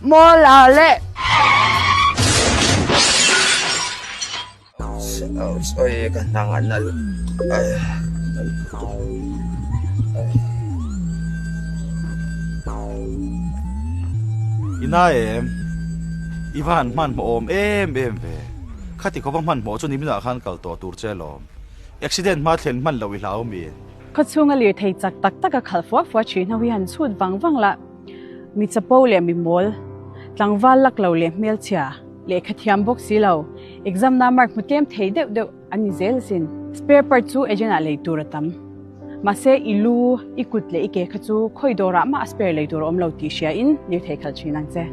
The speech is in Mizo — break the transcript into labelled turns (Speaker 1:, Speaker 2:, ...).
Speaker 1: Mawla le.
Speaker 2: Oi ka hnang a nal
Speaker 3: I na em? I va han hmanhmawh awm em em ve. Khati khawpa hmanhmawh chu niminah khan kal tawh tur che lawm. Accident hma thlen hman loh i hlau mi?
Speaker 4: Khawchhunga lirthei chak tak tak a khalh fua fua thin ho hi han chhut vang vang la. Mi chapo leh mi mawl, tlangval lak lo leh hmelchhia, lehkha thiam bawk si lo, exam na mark hmu tlem thei deuh deuh an ni zel asin. Spare part chu agent ah lei tur a tam. Mahse i lu, i kut leh i ke kha chu khawi dawrah mah a spare lei tur a awm lo tih hria in lirthei khalh thin ang che.